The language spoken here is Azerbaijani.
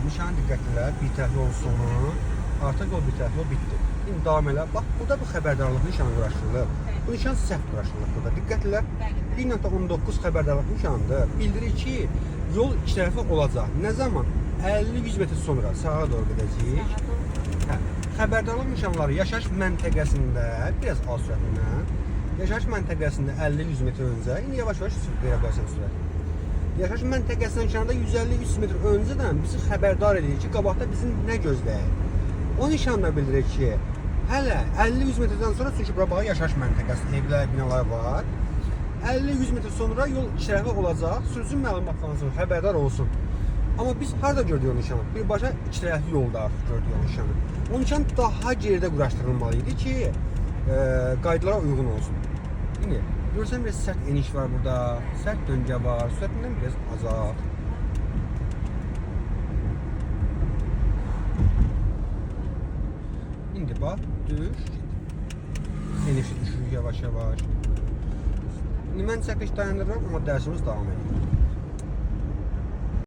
Nişan, nişanı diqqətlə, bir tərəfli yolun sonu. Artıq yol bir tərəfli yol bitdi. İndi davam elə. Bax, burada bu xəbərdarlıq nişanı quraşdırılıb. Bu nişan səhv quraşdırılıb burada. Diqqətlə, 1.19 xəbərdarlıq nişanıdır. Bildirir ki, yol iki tərəfli olacaq. Nə zaman? 50-100 metr sonra sağa doğru gedəcəyik. Hə, xəbərdarlıq nişanları yaşayış məntəqəsində biraz az sürətlə, yaşayış məntəqəsində 50-100 metr öncə, indi yavaş-yavaş verə bilərsən sürətini. Yaşayış məntəqəsindən kənarda 150-300 metr öncədən bizi xəbərdar edir ki, qabaqda bizi nə gözləyir. O nişan da bildirir ki, hələ 50-100 metrdən sonra, çünki bura bax yaşayış məntəqəsi, evlər, binalar var. 50-100 metr sonra yol iki tərəfli olacaq. Sürücü məlumatlansın, xəbərdar olsun. Amma biz harda gördük o nişanı? Birbaşa iki tərəfli yolda artıq gördük o nişanı. O nişan daha geridə quraşdırılmalı idi ki, qaydalara uyğun olsun. İndi görürsən biraz sərt eniş var burada, sərt döngə var, sürətindən biraz azalt. İndi bax, düş, get. Enişi düşürük yavaş-yavaş. İndi mən çəkiliş dayandırıram, amma dərsimiz davam edir.